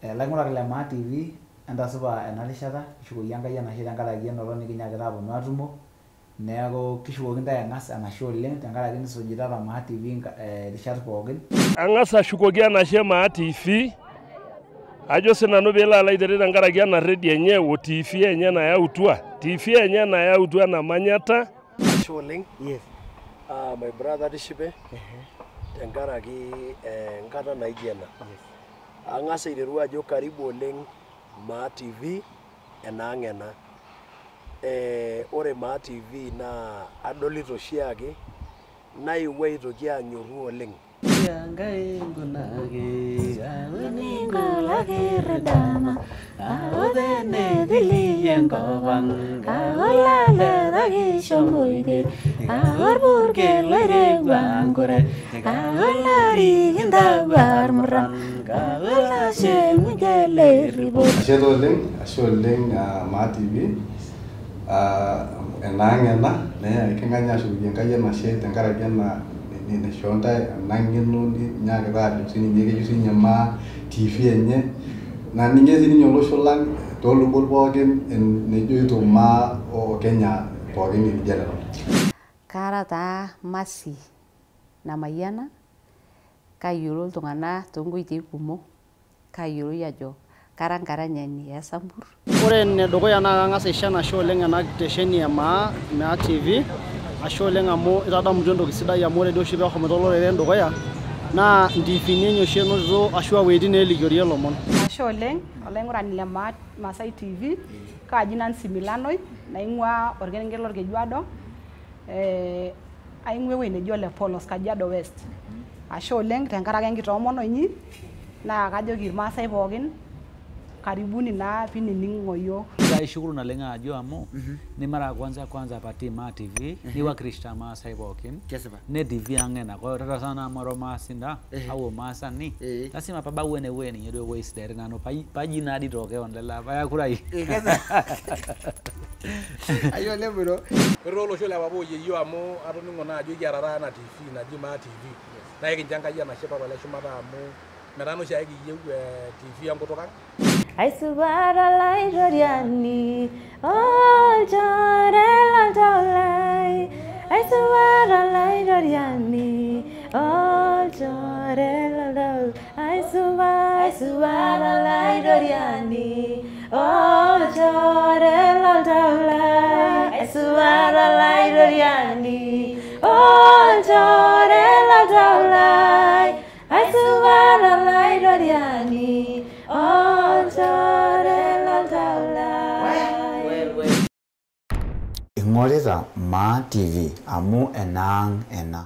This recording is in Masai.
Laing'urak le Maa TV entasupa ena rishata kishukoki Enkai enashe tenkaraki enoto nikinyaakita aaponu atumo neeku kishukoki intae ang'as enashe oleng tenkaraki nisujitata Maa TV rishat pookin. Ang'as ashukoki enashe Maa TV ajo sinanu piilo alo aiteru tenkaraki ena redio enye o TV enye nayautua TV enye nayautua ena manyata. Ashe oleng. Yes. My brother tishipe tenkaraki enkata naijo ena. Ang'as aiteru ajo karibu oleng Maa TV enaang' ena. Ore Maa TV naa adolita oshiake naewuo aitoki anyorru oleng. Ashe oleng Maa TV enaang' ena naa keng'as ashukoki Enkai enashe tenkaraki ena naishoo ntae ena ng'eno ninyaakita ajo sininye keyieu sininye Maa TV enye naa ninye sininye olosho lang toolubot pookin nejoito Maa o Kenya pookin in general. Kara taa Masi Namayiana kayiolo iltung'anak toonkoitoi kumok, kayioloi ajo kara nkaranyani e Sambur. Ore enedukuya naa kang'as aisho enashe oleng ena kitesheni e Maa TV ashe oleng amu itadamutua entoki sidai amu ore duo oshi peeshomoita olorere dukuya naa ntiifini enye oshi enotito ashu wuejitin neelikiorie ilomon. Ashe oleng olaing'urani le Maasai TV, kaaji Nancy Milanoi naing'ua orkerenget lorkejuado, aing'ua ewueji neji Ole Polos, Kajiado West. Ashe oleng tenkaraki enkitoomono inyi naa kajoki irmaasai pookin karibuni naa pinining'o yiok. Shukuru naleng ajo amu ni mara kwanza pati Maa TV ni Wakristo Maasai pookin ne TV ang' ena kwa hiyo tata sana moro maasinda au maasani lazima pabau ene weni nyedo woi sidai nanu paji nadi toke ondela payakurai. Ayo oleng bro. Ore olosho le papa oyieyio amu atoning'o naa ajo ekiata taata ena TV naji Maa TV naa ekincho Enkai enashe papa le shumata amu metaa naa oshiake kiyieu TV enkutuk ang'. Aisupat olaitoriani olchore loltau lai, aisupat olaitoriani olchore loltau, aisupat olaitoriani olchore loltau lai, aisupat olaitoriani olchore loltau lai, aisupat olaitoriani olchore loltau lai. Ing'orita Maa TV amu enaang' ena.